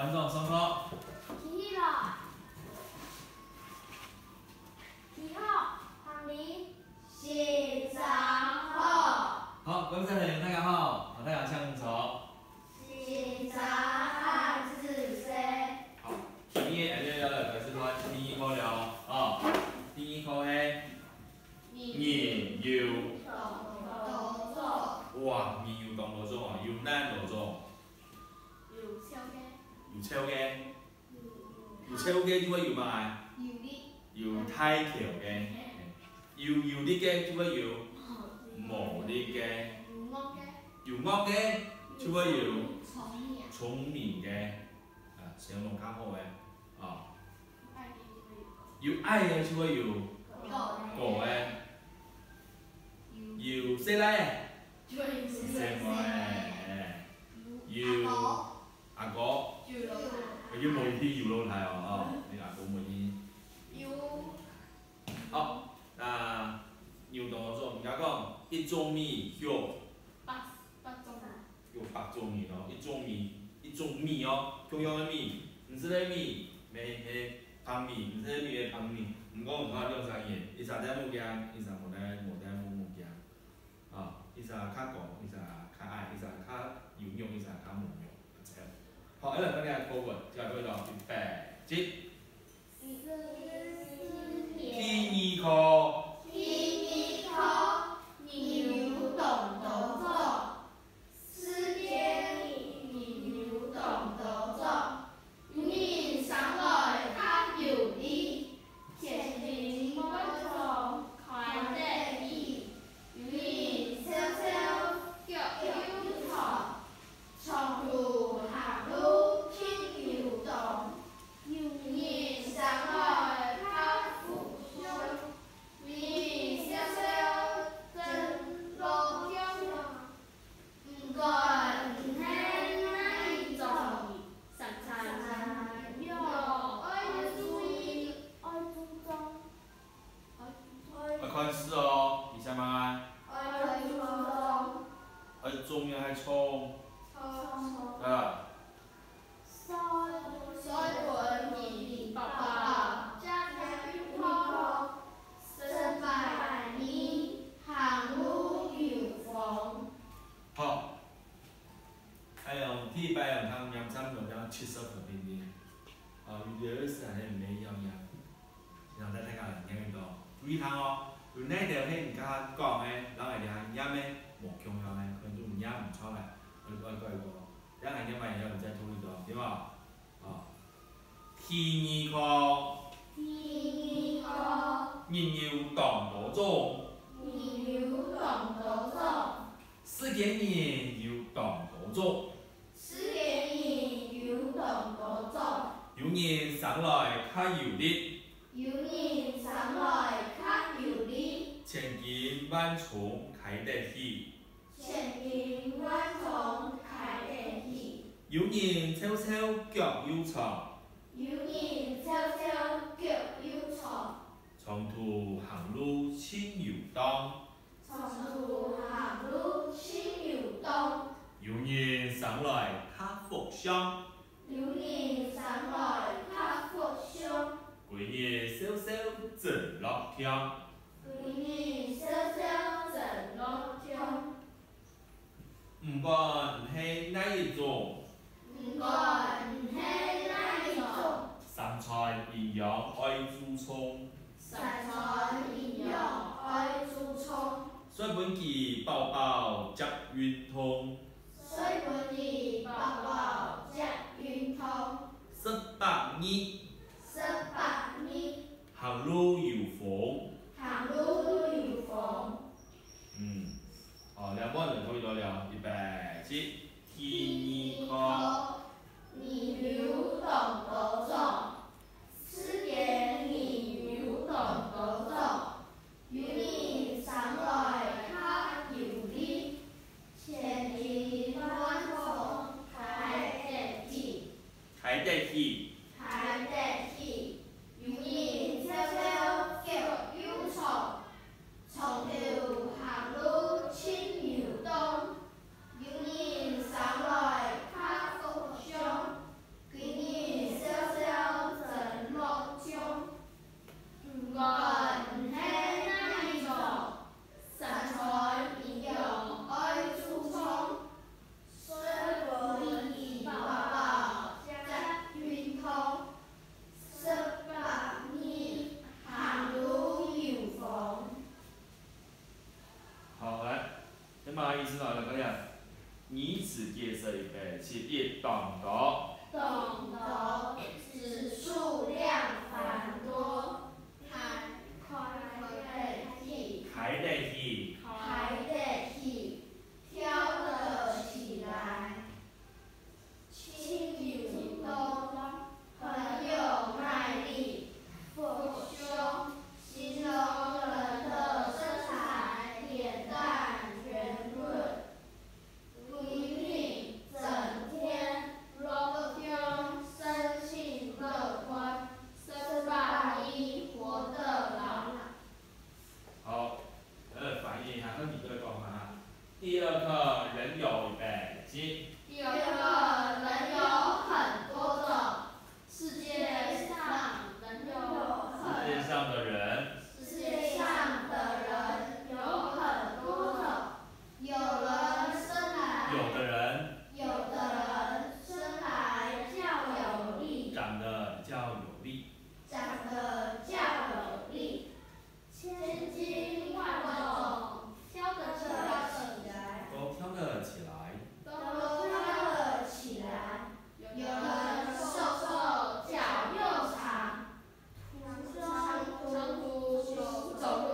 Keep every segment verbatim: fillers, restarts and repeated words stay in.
班長上課。起立。起好，行禮。先生好。好，各位小朋友，大家好。好，大家請坐。先生恁仔細。好，今日𠊎兜來開始讀第二課了哦。第二課係人有當多種。哇，人有當多種哦，有哪多種？ 有臭个。有臭个。有臭个就會有麼个？有力。有大箍个。有有力个就會有無力个。有惡个。有惡个就會有聰明个。聰明个。啊，性格較好个。啊。有矮个就會有高个。高个。有細倈个。就會有細妹个。有 阿哥。有老弟。佢無一定有老弟哦，吼，你阿哥無一定。有。好，該有當多種，人家講一種米有百，百種。有百種米哦，一種米，一種米哦，共樣个米，毋係个米，係，係粄米，毋係个米係粄米。毋過你看兩儕人，一儕戴目鏡，一儕無戴，無戴目鏡。 啊，一儕較高，一儕較矮，一儕較有肉，一儕較無肉，恁樣。好，𠊎來分你看課文，接下來到預備，起。第二課。第二課，人有當多種。世界人有當多種。 有人生來較有力，天頂萬丈開得起；有人瘦瘦腳又長，長途行路盡有當。有人生來較福相，有人瘦瘦正落腳。 毋管你係哪一種，三餐仰愛注意，愛注重。愛看書哦，你想嘛？愛注重。愛重也係重。重。啊。 睡，睡分佢飽飽，食飽又好，食飯你行路有風。好。還有第一擺有聽念差不多講七十分定定。啊，有个時間係毋一樣樣。 然後帶大家來念一到，注意聽哦，有哪兜係人家講个，然後人家念个無共樣个，可能就念毋出來，愛，愛改過。這下念完以後，你再讀一到，對無？哦。第二課。第二課。人有當多種。人有當多種。世間人有當多種。 世間人有當多種。有人生來較有力。有人生來較有力。千斤萬重㧡得起。千斤萬重㧡得起。有人瘦瘦腳又長。有人瘦瘦腳又長。長途行路盡有當。 長途行路盡有當。有人生來較福相。有人生來較福相。歸日瘦瘦正落廳。歸日瘦瘦正落廳。毋管你係哪一種。 毋管你係哪一種。三餐營養愛注重。三餐營養愛注重。睡分佢飽飽捷運動。睡分佢飽飽捷運動。食百日。食百日。行路有風。行路有風。 嗯，好，兩個人可以多聊，預備，起。第二課。人有當多種，世間人有當多種。有人生來較有力，千斤萬重㧡得起。 㧡得起。㧡得起。有人瘦瘦腳又長，長途行路盡有當。有人生來較福相，歸日預備，起，一，當多。當多，指數量繁多，開，開得起。開得起。開得起，跳得起來。 親友多，很有耐力。福相，形容人的身材、臉蛋、圓潤。貴人，整天樂觀，生性樂觀，失敗一，活得老。 好，呃，翻譯一下，看你在講啥。第二課，人有，預備，起。第二課，人有很多種。世界上人有很，世界上的人。世界上的人有很多种。有人生来，有的人。有的人生来较有力。长得较有力。长得较有力。 千斤万重，挑得起来。都挑得起来。都挑得起来。有人瘦瘦脚又长，长途走路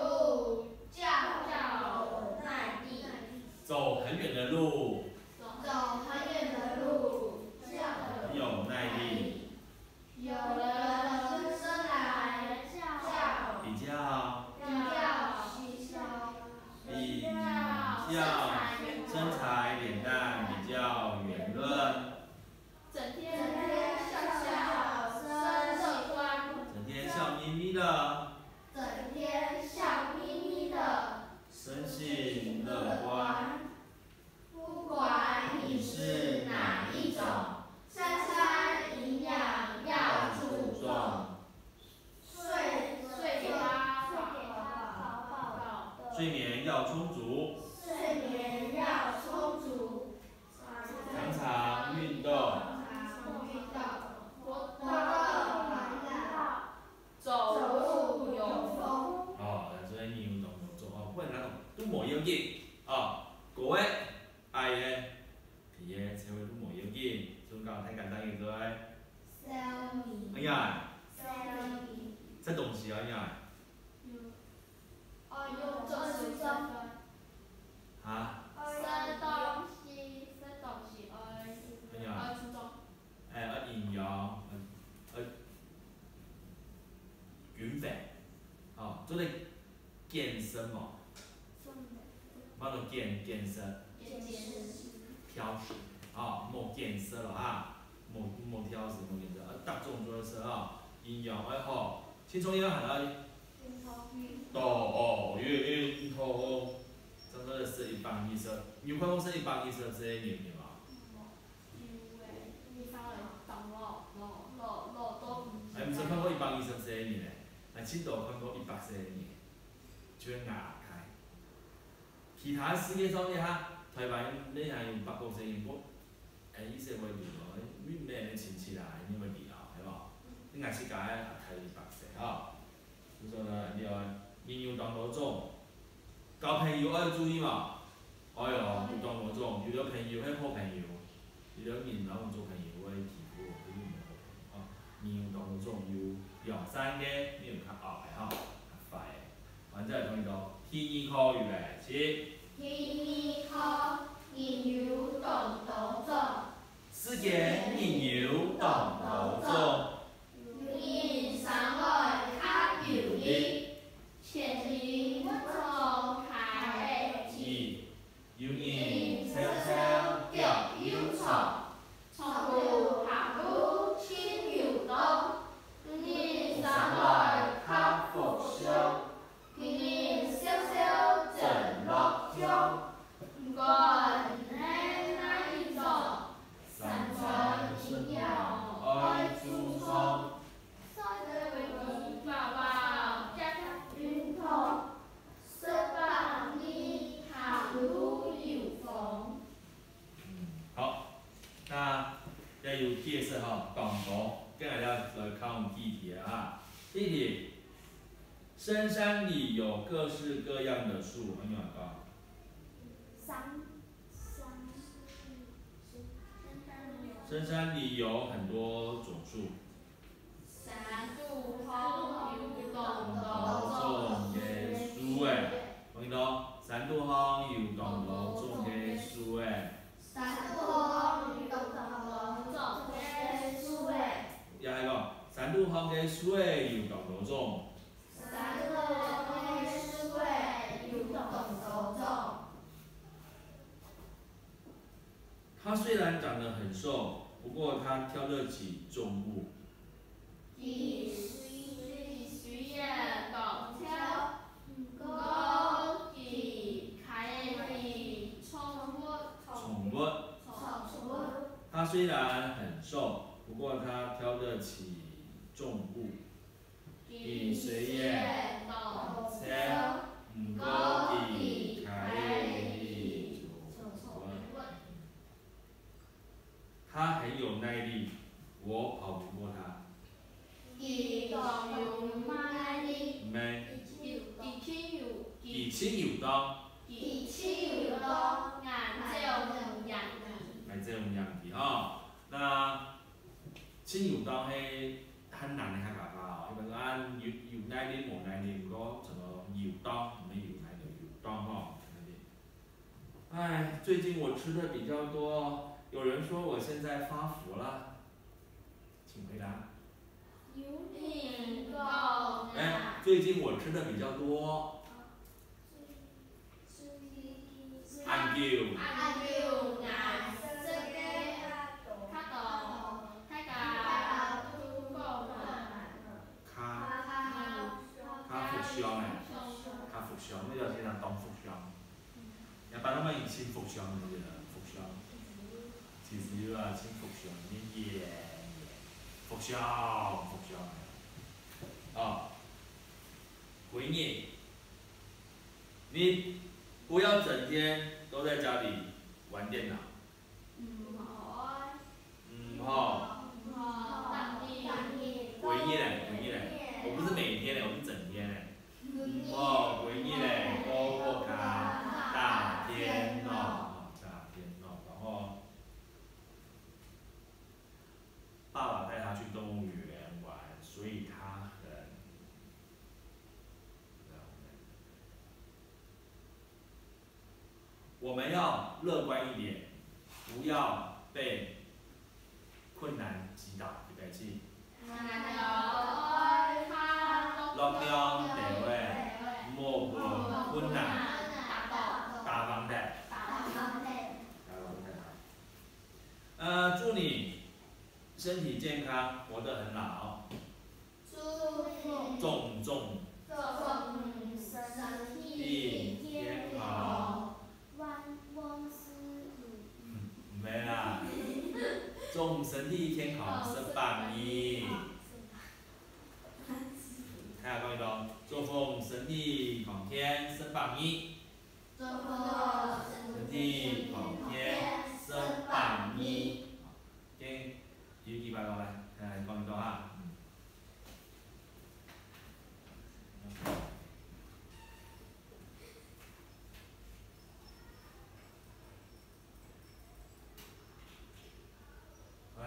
较有耐力。走很远的路。走很远的路较有耐力。 有人生来较，比较，比较比较身材脸蛋比较圆润。整天笑笑生乐观。整天笑眯眯的。整天笑眯眯的。生性乐观。 不管你是哪一种，三餐营养要注重。睡，睡得饱，睡眠要充足。睡眠要充足。常常运动。常常运动。活动很好。 走路有风。哦，來，所以你有動作做哦，不然那種都無要緊哦。各位，矮个、肥个，這位都無要緊，就講太簡單个，各位。小米。哎呀，小米。這東西啊，哎呀。有。哦，有做事情。啊？食東西，食東西愛，哎呀。愛注重。 哎，愛營養，愛，愛均衡，哦，做得健身哦。做得。麼个健，健身？健身。挑食，哦，莫健身了哈，莫，莫挑食，莫健身，啊，大眾做得食哦，營養愛好，青春也還愛運動。運動哦，因為，因為運動哦，真的是一百二十，你有看過是一百二十歲个人嗎？ 有欸，你發了當老，老，老，老都毋哎，毋識看過一百二十歲个人欸，哎，盡多看過一百歲个人，就會牙開。其他世界上呢，哈，台灣呢還有百多歲人，無，哎，一些會離哦，因為沒人親戚啦，一定會離哦，係無？你若自家个也開一百歲吼。 所以呢，你愛，人有當多種，交朋友愛注意嘛。哎喲，有當多種，有个朋友係好朋友，有个人摎你做朋友會欺負，係毋好朋友啊。人有當多種，有良善个，也有較惡个吼，較壞个。反正同你講，第二課預備，起。第二課，人有當多種。世間人有當多種。 有人生來較有力，千斤勿重㧡得起。有人瘦瘦腳又長，長路行路盡有擋。有人生來較福相， 佢人笑笑真樂暢。毋管你係哪一種，三餐營養愛注重。睡得飽飽，加加運動，食飽你行路有風。 嗯，好，該也有解釋吼，講到，今日愛來考記題啊哈。第一題，深山裡有各式各樣的樹，仰般講？山，山，深山裡有很多種樹。山肚項有當多種个樹仔。講一到，山肚項有當多種个樹仔。山肚項有當多種个樹仔。也係講，山肚項个樹仔有當多種。山肚項个樹仔有當多種。 它雖然長得很瘦，不過它挑得起重物。佢雖，佢雖然當瘦，毋過佢㧡得起重物。重物。重物。它雖然很瘦，不過它挑得起重物。 佢雖然當瘦，毋過佢㧡得起重物。他很有耐力，我跑不過他。佢當有耐力，毋係，佢，佢盡有，佢盡有當，佢盡有當，𠊎走毋贏佢。𠊎走毋贏佢吼。那 盡有當係還難个客家話哦，一般說啊，有，有耐力無耐力，毋過怎麼有當，毋係有耐力，有當吼，有耐力。唉，最近我吃的比較多，有人說我現在發福了，請回答。有人講啊。哎，最近我吃的比較多。 恁久。恁久，𠊎食个較多，大家都講𠊎較，較福相欸，較福相，你了解人當福相。一般人講盡福相个人，福相。其實有啊，盡福相，你也，福相，福相个。哦，歸日。 你不要整天都在家裡玩電腦。毋好，毋好。毋好，逐日。歸日欸，歸日欸，我不是每天欸，我是整天欸。毋好，歸日欸，都在家打電腦，打電腦，然後爸爸帶他去動物園玩，所以他很 我們要樂觀一點，不要被困難擊倒。預備，起。樂觀兜仔，莫分困難打倒，打倒。 呃，祝你身體健康，活得很老。祝你，祝，祝，祝身體健康，萬，萬事如意。毋係啦，祝身體健康，食百二。大家講一到，祝福身體康健，食百二。 祝福身體康健，食百二。OK，有幾擺落來，來講一到哈。嗯。 好，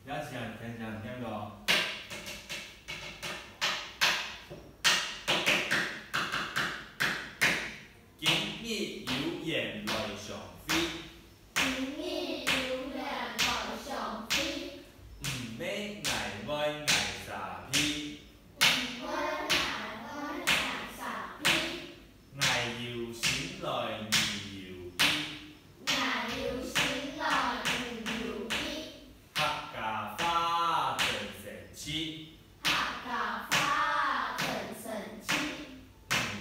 也請，請，請，請講。今日有緣來相會。今日有緣來相會。毋係𠊎愛𠊎沙鼻。毋係𠊎愛𠊎沙鼻。 𠊎有心來你有意。𠊎有心來你有意。客家話真神奇。客家話真神奇。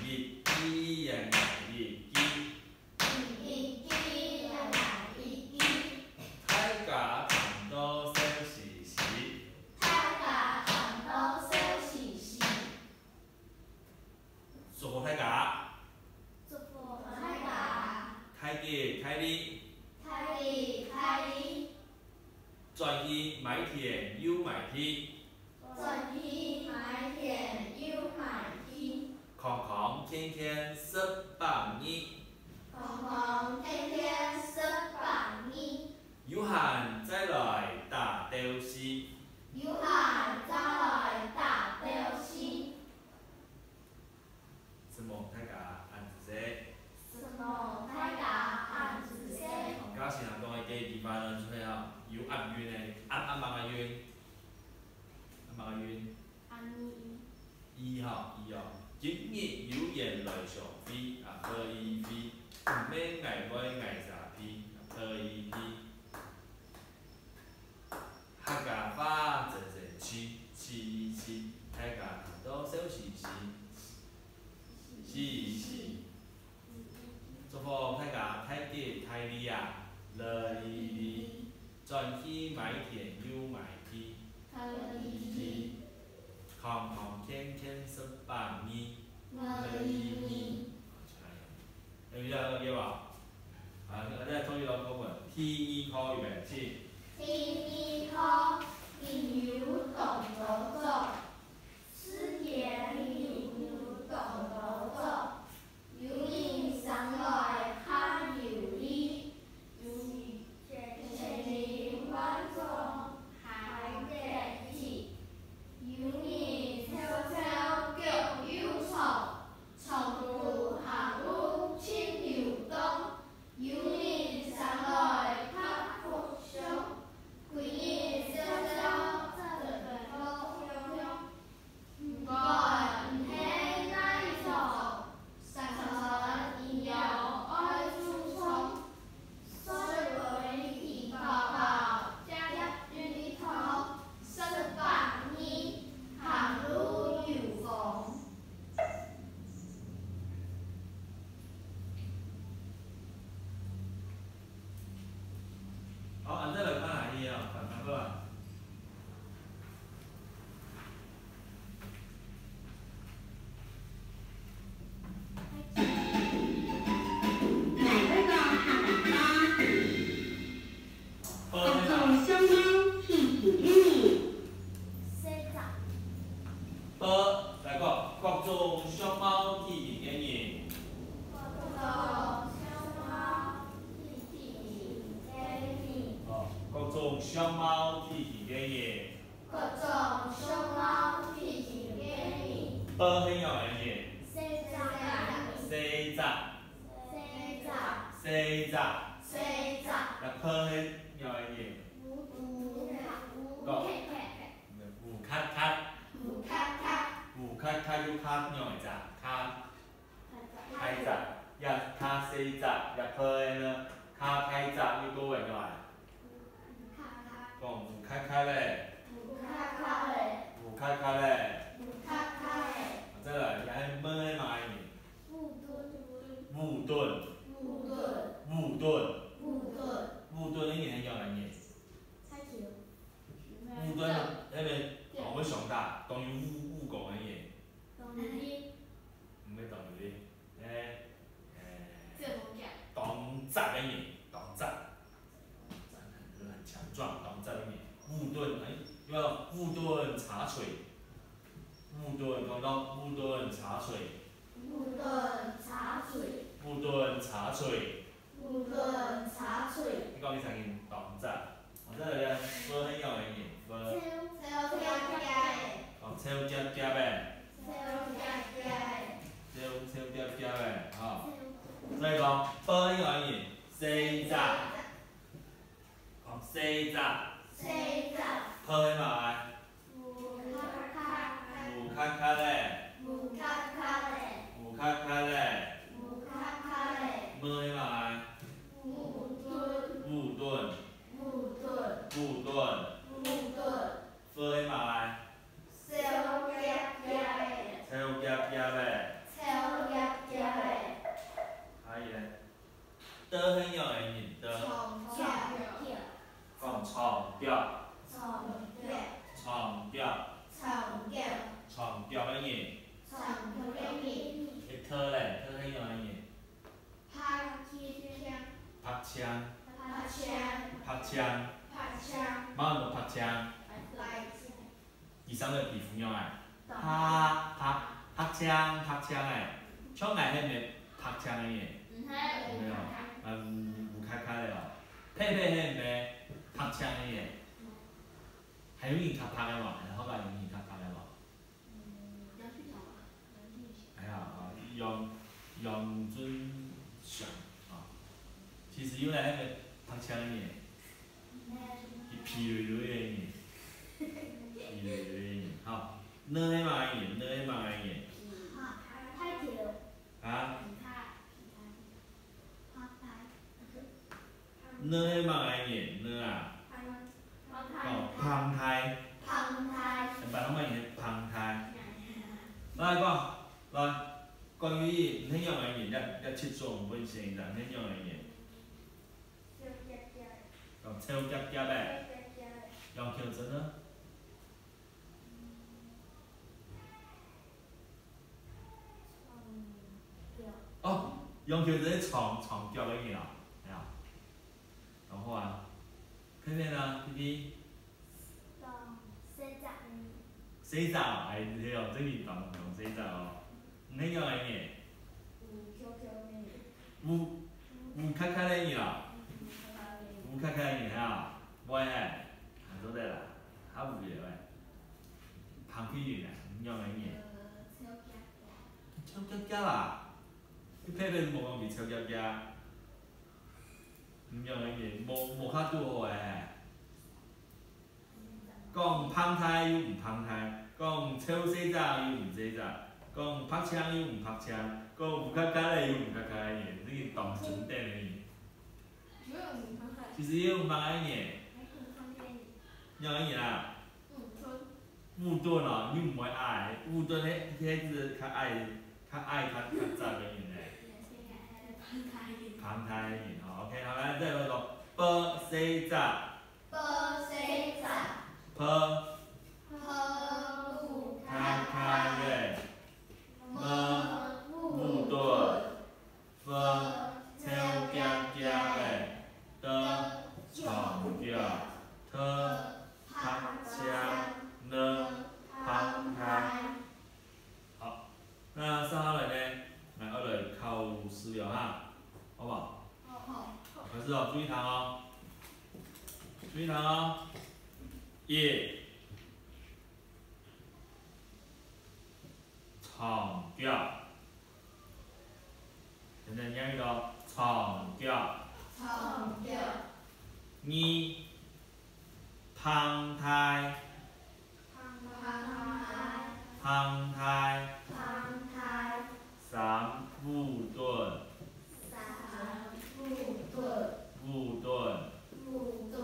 你一句也𠊎一句。你一句也𠊎一句。大家聽到笑嘻嘻。大家聽到笑嘻嘻。 祝福大家。祝福大家。大吉大利。大吉大利。轉去買田又買地。轉去買田又買地。康康健健食百二。康康健健食百二。有閒再 OK吼，有押韻个，押，押麼个韻？押麼个韻？押韻。押韻吼，押韻。今日有緣來相會，啊，可以飛，毋免𠊎妹𠊎儕飛，啊，可以飛。客家話真生趣，趣味趣，大家聽到笑嘻嘻，嘻嘻。 祝福大家大吉大利啊！樂意利，轉去買田又買地，樂意利，康康健健食百二，樂意利。有了解無？啊，再重新來過一遍。第二課預備，請。第二課，朋友當多種，世界朋友當多種。 有人生來較有禮，有人生來換裝還得體，有人笑笑腳又長，長途行路盡有擋，有人生來較福相，歸日笑笑做得到香。 毋管你係哪一種，三餐一樣愛注重，睡杯一飽飽，接一湯，食百二，行路有風。 好，恁樣來看下去啊，看，看好啊。來，這個客家話。 各種相貌體型个人。細隻。b，來講，各種相貌體型个人。各種相貌體型个人。哦，各種相貌體型个人。各種相貌體型个人。b係仰般个人？細隻。細隻。 細隻。細隻。細隻。該p係仰般个人？烏，烏，烏，講。烏卡卡。烏卡卡。烏卡卡。烏卡卡又較仰般个隻？較大隻，也較細隻，該p呢？較大隻又過會仰般？ 講烏卡卡咧。烏卡卡咧。烏卡卡咧。烏卡卡咧。啊，再來，這係m係麼个人？烏頓。烏頓。烏頓。烏頓。烏頓。烏頓个人係仰般个人？烏頓，該个，哦，會相打，當有武，武功个人。當有力。毋係當有力，誒，誒。這種講。當紮个人，當紮。 很強壯，當紮个人。烏頓，哎，有沒有？烏頓茶水，烏頓，講到烏頓茶水。烏頓茶水。烏頓茶水。烏頓茶水。你講你曾經當紮，哦，再來呢，f係仰般个人？f。瘦，瘦夾夾个。哦，瘦夾夾个。瘦夾夾个。瘦，瘦夾夾个，吼。再講，p係仰般个人？細隻。 講細隻。細隻。p係麼个？烏卡卡。烏卡卡咧。烏卡卡咧。烏卡卡咧。烏卡卡咧。m係麼个？烏頓。烏頓。烏頓。烏頓。烏頓。f係麼个？瘦夾夾个。瘦夾夾个。瘦夾夾个。還有呢？ d係仰般个人？d。長腳。講長腳。長腳。長腳。長腳。長腳个人。長腳个人。該t咧，t係仰般个人？白淨。白淨。白淨。白淨。白淨。麼个白淨？白淨。 佢生个皮膚仰般？白，白，白淨白淨个，像𠊎係毋係白淨个人？毋係。毋係哦，𠊎烏，烏卡卡个哦。佩佩係毋係白淨个人？還有人較白个無？𠊎學校有人較白个無？嗯，楊俊雄吧。哎呀，啊，楊，楊俊雄啊。其實有來該个白淨个人。肥溜溜个人，肥溜溜个人，好。呢係麼个人？呢係麼个人？太，太久。啊？呢係麼个人？呢啊？哦，膨大。膨大。白話乜係膨大。來講，來，關於你係仰个人，這，這七種本身，你係仰个人？講臭夾夾个。楊秋珍呢？ 哦，楊秋珍係長，長腳个人啊，係啊。然後啊，佩佩呢，弟弟？講細隻个。細隻哦，哎，對哦，這个當，當細隻哦。你係仰个人？烏翹翹个。烏，烏卡卡个人啊？烏卡卡个人係啊？會係？啊，做得啦，較烏个喂。 旁邊人啊，仰个人？呃，臭夾夾。臭夾夾啊？你偏偏無講佢臭夾夾。仰个人？無，無較拄好欸。講膨大又毋膨大，講臭細隻又毋細隻，講白淨又毋白淨，講烏卡卡个又毋卡卡个人，這个當中等个人。 其實有五个人。仰个人啊？烏頓哦，你毋會矮，烏頓係，係指較矮，較矮，較，較窄个人呢。膨大个人吼，OK，好，來，再來一個，b細隻。b細隻。p。p烏卡卡个。m烏頓。 f臭夾夾个，d長腳，t白淨，n膨大。好，那接下來呢，𠊎愛來考試了哈，好不好？好。開始哦，注意聽哦，注意聽哦。一， 長腳。現在念一個長腳。長腳。二，膨大。膨大。膨大。膨大。三，烏頓。三，烏頓。烏頓。烏頓。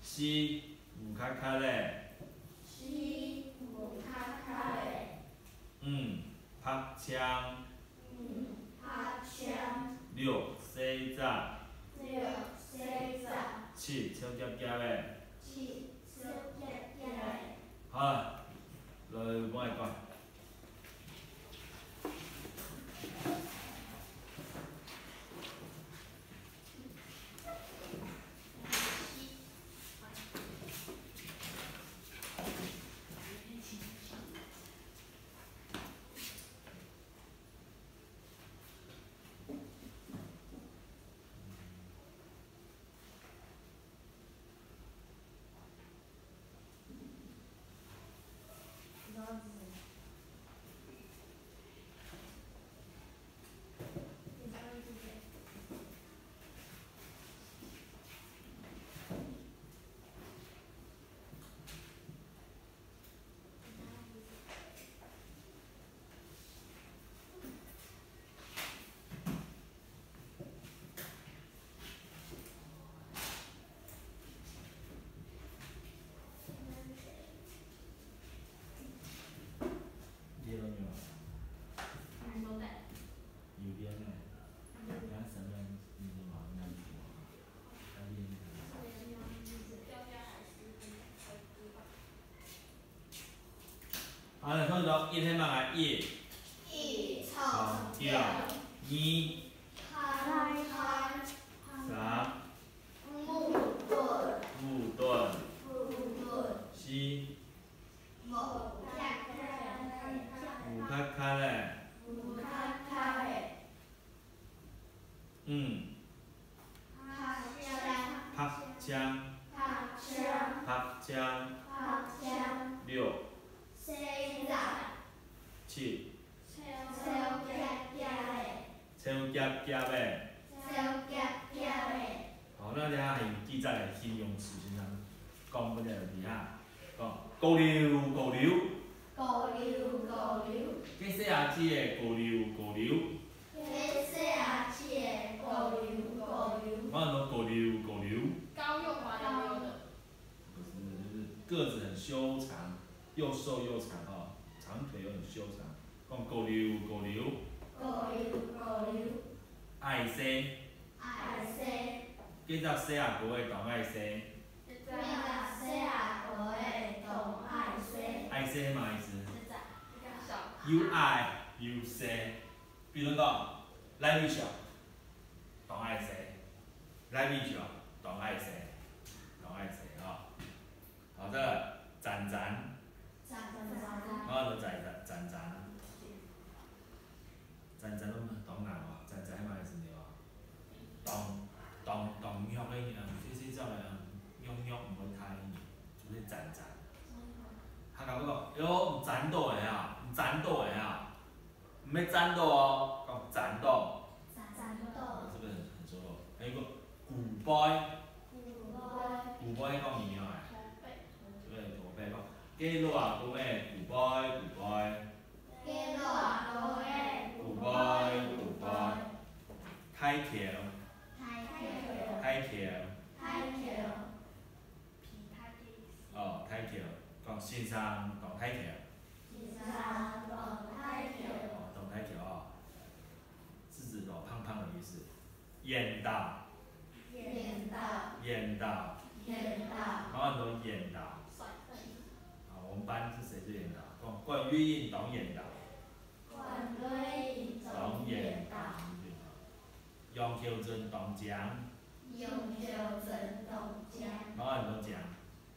四，烏卡卡个。 四烏卡卡个。五白淨。五白淨。六細隻。六細隻。七臭夾夾个。七臭夾夾个。好，來，𠊎來講。 好，來，同學，一係麼个？一。一，長腳。長腳。二。膨大。三。烏頓。烏頓。烏頓。四。烏卡卡个。烏卡卡个。 五。白淨。白淨。白淨。六。細隻。七。臭夾夾个。臭夾夾个。臭夾夾个。好，那這下還有記載个形容詞先生。講分人知哈，講，高溜，高溜。高溜，高溜。該細阿姊仔高溜，高溜。該細阿姊仔高溜，高溜。我講高溜，高溜。高又滑溜溜的。不是，就是个子很修長，又瘦又長哈，长腿又很修长。讲高溜，高溜。高溜，高溜。矮細。矮細。該隻細阿哥仔當矮細。 該隻細阿哥仔當矮細。矮細係麼个意思？又矮又細。比如講，賴偉雄，當矮細，賴偉雄，當矮細，當矮細吼。好，再來，展展。展展。好，就展展，展展。 展展都當難哦，展展係麼个意思呢哦？當，當，當弱个人，細細隻个人，弱弱毋會大个人，就係展展。客家話講，哎喲，毋展到个啊，毋展到个啊，毋係展到哦，講展到。展到。是不是很，很熟絡？還有一個，古輩。古輩。古輩講仰般啊？對，古輩講，該老阿公个古輩，古輩。 該老阿哥仔，古輩，古輩。大箍，大箍，大箍。哦，大箍，講先生當大箍。先生當大箍。哦，當大箍哦。是指老胖胖的意思。 緣投。緣投。緣投。緣投。講很多緣投。好，我們班是誰最緣投？講管樂音當緣投。管樂音當緣投。楊秋珍當靚。楊秋珍當靚。講很多靚。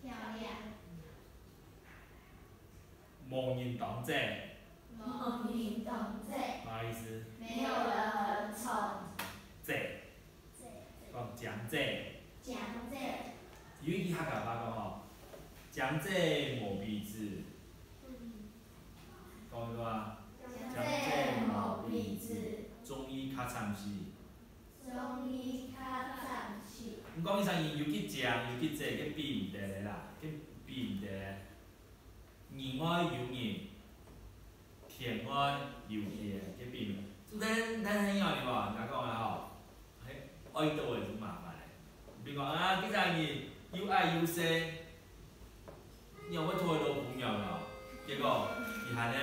漂亮。 無人當䆀。無人當䆀。麼个意思？沒有人很醜。䆀。䆀。講靚䆀。靚䆀。有一句客家話講吼，靚䆀無比子。講對無？靚䆀無比子。中意較慘死。中意較慘死。你講一聲有幾靚，有幾䆀，該比毋得个啦，該比毋得个。 人外有人，天外有天，該比。但，但係有無？人家講个吼，係，愛到个就麻煩个。比如講啊，這隻人又矮又細，你會討得到餔娘無？結果，佢還係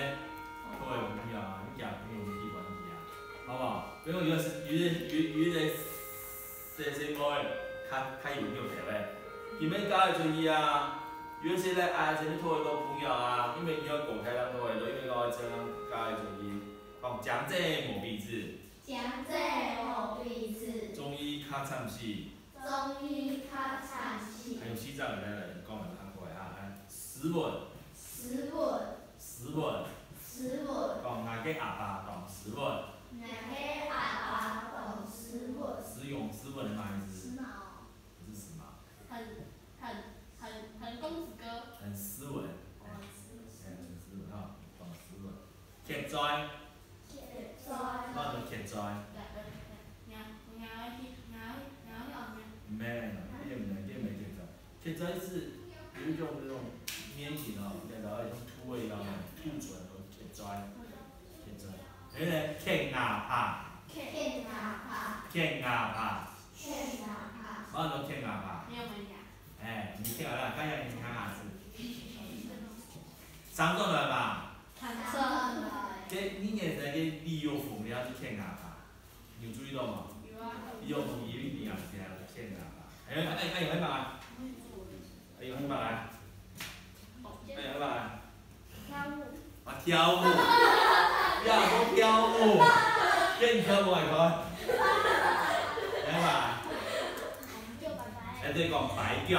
討得餔娘啊，你驚餔娘去管佢啊，好無？比如有个，有个，有，有个 細細妹，較，較有肉條个。佢乜嫁會出去啊，有一些來愛情討會到餔娘啊，因為你愛講大人討會到，因為講愛情人嫁會出去。講靚䆀無比子。靚䆀無比子。中意較慘死。中意較慘死。還有四隻來來講來看過來哈，來，斯文。斯文。斯文。斯文。講𠊎个阿爸當斯文。 𠊎个阿爸當斯文。斯文，斯文係麼个意思？時髦。不是時髦。很，很，很，很公子哥。很斯文。哦，斯文。哎，很斯文哈，當斯文。傑哉。傑哉。麼个傑哉？毋係，毋係，毋係，毋係。毋係，毋係傑哉。傑哉係有一種那種面型哦，有點像兔仔一樣，兔唇和傑哉。 傑哉。哎，傑牙耙。傑牙耙。傑牙耙。傑牙耙。麼个叫傑牙耙？沒有門牙。哎，你傑牙耙，看一下你牙齒。生出來吧。生出來。這，你現在个李玉鳳，你也係傑牙耙。你有注意到嗎？有啊。李玉鳳有一點啊，傑牙耙。哎，哎，哎，哎，哎，哎，哎，哎，哎，哎。 哎呀，來。跳舞。啊，跳舞。呀，講跳舞。叫你跳舞來看。來吧。哎，對，講跛腳。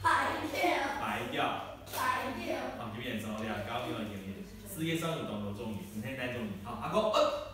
跛腳。跛腳。跛腳。好，這邊說了，高中的經驗，世界上有當多種人，你看哪種人？好，阿公，呃。